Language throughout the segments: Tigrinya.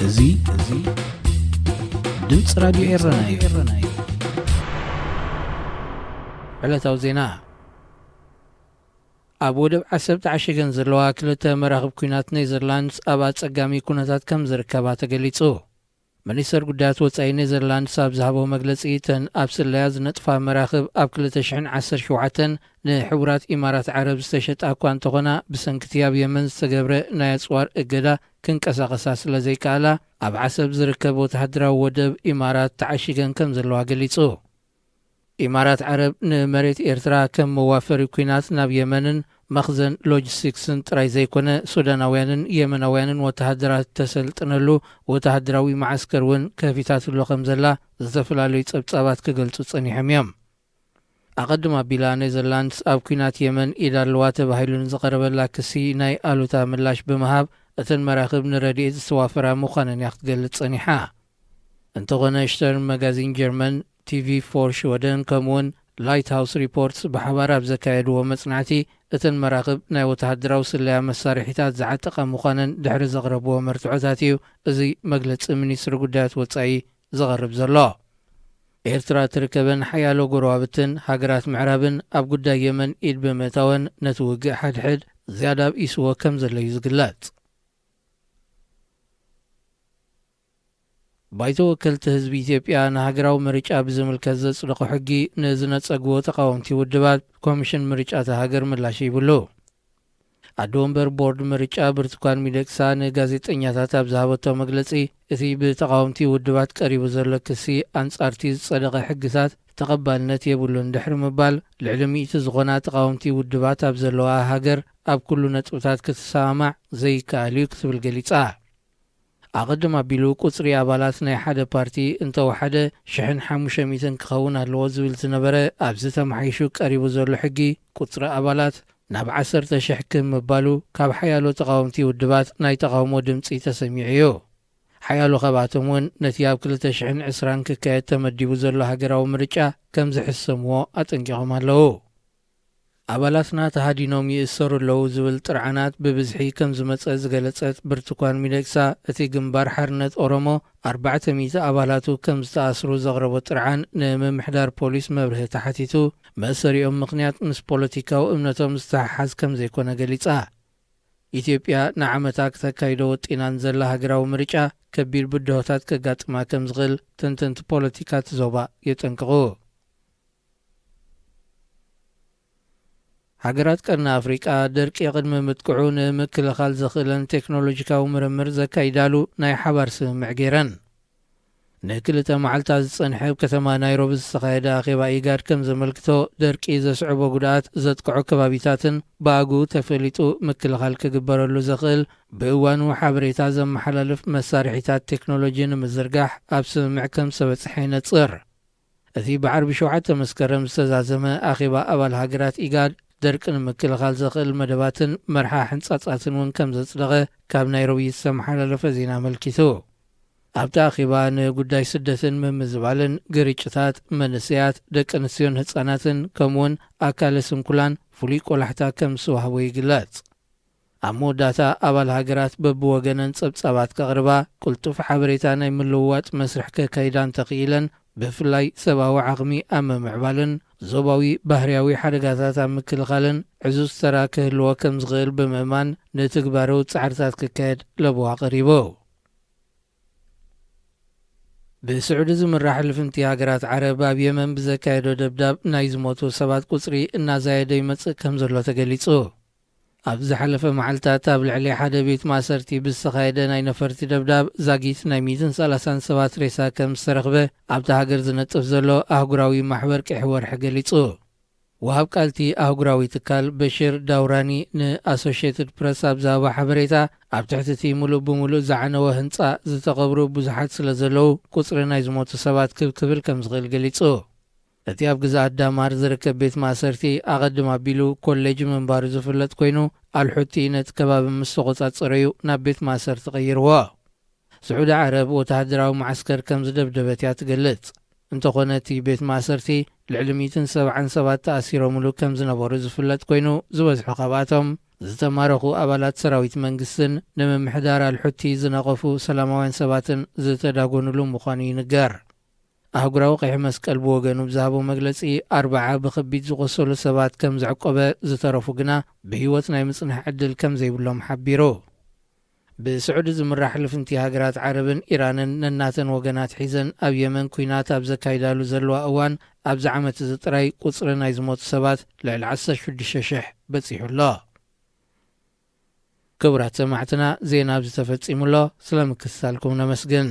እዚ፣ እዚ ድምፂ ራዲዮ ኤረና እዩ። ዕለታዊ ዜና። ኣብ ወደብ ዓሰብ ተዓሺገን ዘለዋ ክልተ መራኽብ ኲናት ኔዘርላንድስ ኣብ ኣጸጋሚ ኩነታት ከም ዝርከባ ተገሊጹ። ሚኒስተር ጉዳያት ወጻኢ ኔዘርላንድስ ኣብ ዝሃቦ መግለጺ፣ እተን ኣብ ስለያ ዝነጥፋ መራኽብ ኣብ ክልተ ሽሕን ዓሰርተ ሸውዓተን ንሕቡራት ኢማራት ዓረብ ዝተሸጣ እኳ እንተኾና፣ ብሰንኪ እቲ ኣብ የመን ዝተገብረ ናይ ኣጽዋር እገዳ ክንቀሳቐሳ ስለ ዘይከኣላ፣ ኣብ ዓሰብ ዝርከብ ወተሃደራዊ ወደብ ኢማራት ተዓሺገን ከም ዘለዋ ገሊጹ። ኢማራት ዓረብ ንመሬት ኤርትራ ከም መዋፈሪ ኲናት ናብ የመንን መኽዘን ሎጂስቲክስን ጥራይ ዘይኮነ፣ ሱዳናውያንን የመናውያንን ወተሃደራት ተሰልጥነሉ ወተሃደራዊ መዓስከር እውን ከፊታትሉ ከም ዘላ ዝተፈላለዩ ጸብጻባት ክገልጹ ጸኒሖም እዮም። ኣቐድም ኣቢላ ኔዘርላንድስ ኣብ ኲናት የመን ኢድ ኣለዋ ተባሂሉ ንዝቐረበላ ክሲ ናይ ኣሉታ ምላሽ ብምሃብ፣ እተን መራኽብ ንረድኤት ዝተዋፈራ ምዃነን እያ ክትገልጽ ጸኒሓ። እንተኾነ ሽተርን መጋዚን ጀርመን፣ ቲቪ ፎር ሽወደን ከምኡውን ላይት ሃውስ ሪፖርትስ ብሓባር ኣብ ዘካየድዎ መጽናዕቲ፣ እተን መራኽብ ናይ ወተሃደራዊ ስለያ መሳርሒታት ዝዓጠቓ ምዃነን ድሕሪ ዘቕረብዎ መርትዖታት እዩ እዚ መግለጺ ሚኒስትሪ ጉዳያት ወጻኢ ዝቐርብ ዘሎ። ኤርትራ ትርከበን ሓያሎ ጎረባብትን ሃገራት ምዕራብን ኣብ ጉዳይ የመን ኢድ ብምእታወን ነቲ ውግእ ሓድሕድ ዝያዳ ኣብኢስዎ ከም ዘሎ እዩ ዝግለጽ። ባይቶ ወከልቲ ህዝቢ ኢትዮጵያ ንሃገራዊ ምርጫ ብዝምልከት ዘጽደቖ ሕጊ ንዝነጸግዎ ተቓወምቲ ውድባት ኮሚሽን ምርጫ እታ ሃገር ምላሽ ይብሉ። ኣዶ ወንበር ቦርድ ምርጫ ብርቱካን ሚደቅሳ ንጋዜጠኛታት ኣብ ዝሃበቶ መግለጺ፣ እቲ ብተቓወምቲ ውድባት ቀሪቡ ዘሎ ክሲ ኣንጻርቲ ዝጸደቐ ሕግታት ተቐባልነት የብሉን ድሕሪ ምባል፣ ልዕሊ ሚእቲ ዝኾና ተቓወምቲ ውድባት ኣብ ዘለዋ ሃገር ኣብ ኩሉ ነጥብታት ክትሰማማዕ ዘይከኣል እዩ ክትብል ገሊጻ። ኣቐድም ኣቢሉ ቁጽሪ ኣባላት ናይ ሓደ ፓርቲ እንተወሓደ ሽሕን ሓሙሽተ ሚእትን ክኸውን ኣለዎ ዝብል ዝነበረ፣ ኣብዚ ተመሓይሹ ቀሪቡ ዘሎ ሕጊ ቁጽሪ ኣባላት ናብ ዓሰርተ ሽሕ ክም ምባሉ ካብ ሓያሎ ተቓወምቲ ውድባት ናይ ተቓውሞ ድምጺ ተሰሚዑ እዩ። ሓያሎ ካብኣቶም እውን ነቲ ኣብ ክልተ ሽሕን ዕስራን ክካየድ ተመዲቡ ዘሎ ሃገራዊ ምርጫ ከም ዝሕሰምዎ ኣጠንቂቖም ኣለዉ። ኣባላትና ተሃዲኖም ይእሰሩ ኣለዉ ዝብል ጥርዓናት ብብዝሒ ከም ዝመጸ ዝገለጸት ብርቱኳን ሚደቅሳ፣ እቲ ግንባር ሓርነት ኦሮሞ ኣርባዕተ ሚእቲ ኣባላቱ ከም ዝተኣስሩ ዘቕረቦ ጥርዓን ንምምሕዳር ፖሊስ መብርሂ ተሓቲቱ፣ መእሰሪኦም ምኽንያት ምስ ፖለቲካዊ እምነቶም ዝተሓሓዝ ከም ዘይኮነ ገሊጻ። ኢትዮጵያ ንዓመታ ክተካይዶ ወጢናን ዘላ ሃገራዊ ምርጫ ከቢድ ብድሆታት ከጋጥማ ከም ዝኽእል ተንተንቲ ፖለቲካ እቲ ዞባ የጠንቅቑ። ሃገራት ቀርኒ ኣፍሪቃ ደርቂ ቅድሚ ምጥቅዑ ንምክልኻል ዘኽእለን ቴክኖሎጂካዊ ምርምር ዘካይዳሉ ናይ ሓባር ስምምዕ ገይረን። ንክልተ መዓልታት ዝጸንሐ ኣብ ከተማ ናይሮቢ ዝተኻየደ ኣኼባ ኢጋድ ከም ዘመልክቶ፣ ደርቂ ዘስዕቦ ጉድኣት ዘጥቅዖ ከባቢታትን ብኣግኡ ተፈሊጡ ምክልኻል ክግበረሉ ዘኽእል ብእዋኑ ሓበሬታ ዘመሓላልፍ መሳርሒታት ቴክኖሎጂ ንምዝርጋሕ ኣብ ስምምዕ ከም ዝተበጽሐ ይነጽር። እቲ ብዓርቢ ሸውዓተ መስከረም ዝተዛዘመ ኣኼባ ኣባል ሃገራት ኢጋድ ደርቂ ንምክልኻል ዘኽእል መደባትን መርሓ ሕንጻጻትን እውን ከም ዘጽደቐ ካብ ናይሮቢ ዝተመሓላለፈ ዜና ኣመልኪቱ። ኣብቲ ኣኼባ ንጉዳይ ስደትን ምምዝባልን ግርጭታት፣ መንእሰያት፣ ደቂ ኣንስትዮን ህጻናትን ከምኡውን ኣካለ ስንኩላን ፍሉይ ቆላሕታ ከም ዝተዋህቦ ይግለጽ። ኣብ መወዳእታ ኣባል ሃገራት በብወገነን ጸብጻባት ከቕርባ፣ ቅልጡፍ ሓበሬታ ናይ ምልውዋጥ መስርሕ ከካይዳ እንተኽኢለን፣ ብፍላይ ሰብኣዊ ዓቕሚ ኣብ ምምዕባልን ዞባዊ ባህርያዊ ሓደጋታት ኣብ ምክልኻልን ዕዙዝ ተራ ክህልዎ ከም ዝኽእል ብምእማን፣ ንትግባሩ ጻዕርታት ክካየድ ለበዋ ቀሪቡ። ብስዑዲ ዝምራሕ ልፍንቲ ሃገራት ዓረብ ኣብ የመን ብዘካየዶ ደብዳብ ናይ ዝሞቱ ሰባት ቁጽሪ እናዛየደ ይመጽእ ከም ዘሎ ተገሊጹ። ኣብ ዝሓለፈ መዓልታት ኣብ ልዕሊ ሓደ ቤት ማእሰርቲ ብዝተኻየደ ናይ ነፈርቲ ደብዳብ ዛጊት ናይ ሚእትን ሰላሳን ሰባት ሬሳ ከም ዝተረኽበ ኣብታ ሃገር ዝነጥፍ ዘሎ ኣህጉራዊ ማሕበር ቀይሕ ወርሒ ገሊጹ። ወሃብ ቃልቲ ኣህጉራዊ ትካል በሽር ዳውራኒ ንኣሶሽየትድ ፕረስ ኣብ ዝሃቦ ሓበሬታ፣ ኣብ ትሕቲ እቲ ምሉእ ብምሉእ ዝዓነወ ህንጻ ዝተቐብሩ ብዙሓት ስለ ዘለዉ፣ ቁጽሪ ናይ ዝሞቱ ሰባት ክብ ክብል ከም ዝኽእል ገሊጹ። እቲ ኣብ ግዝኣት ዳማር ዝርከብ ቤት ማእሰርቲ ኣቐድም ኣቢሉ ኮሌጅ ምንባሩ ዝፍለጥ ኮይኑ፣ ኣልሑቲ ነቲ ከባቢ ምስ ተቖጻጸረዩ ናብ ቤት ማእሰርቲ ቀይርዎ። ስዑዲ ዓረብ ወተሃደራዊ መዓስከር ከም ዝደብደበት እያ ትገልጽ። እንተኾነ እቲ ቤት ማእሰርቲ ልዕሊ ሚእትን ሰብዓን ሰባት ተኣሲሮምሉ ከም ዝነበሩ ዝፍለጥ ኮይኑ፣ ዝበዝሑ ካብኣቶም ዝተማረኹ ኣባላት ሰራዊት መንግስትን ንምምሕዳር ኣልሑቲ ዝነቐፉ ሰላማውያን ሰባትን ዝተዳጎኑሉ ምዃኑ ይንገር። ኣህጉራዊ ቀይሕ መስቀል ብወገኑ ብዝሃቦ መግለጺ፣ ኣርባዓ ብኸቢድ ዝቖሰሉ ሰባት ከም ዘዕቆበ፣ ዝተረፉ ግና ብህይወት ናይ ምጽናሕ ዕድል ከም ዘይብሎም ሓቢሩ። ብስዑዲ ዝምራሕ ልፍንቲ ሃገራት ዓረብን ኢራንን ነናተን ወገናት ሒዘን ኣብ የመን ኲናት ኣብ ዘካይዳሉ ዘለዋ እዋን፣ ኣብዚ ዓመት እዚ ጥራይ ቁጽሪ ናይ ዝሞቱ ሰባት ልዕሊ ዓሰርተ ሽዱሽተ ሽሕ በጺሑ ኣሎ። ክቡራት ሰማዕትና፣ ዜና ኣብዚ ተፈጺሙ ኣሎ። ስለ ምክትታልኩም ነመስግን።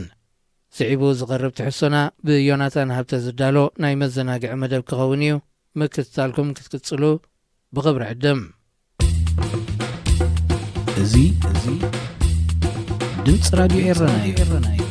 ስዒቡ ዝቐርብ ትሕዝቶና ብዮናታን ሃብተ ዝዳሎ ናይ መዘናግዒ መደብ ክኸውን እዩ። ምክትታልኩም ክትቅጽሉ ብኽብሪ ዕድም። እዚ፣ እዚ ድምፂ ራዲዮ ኤረና እዩ።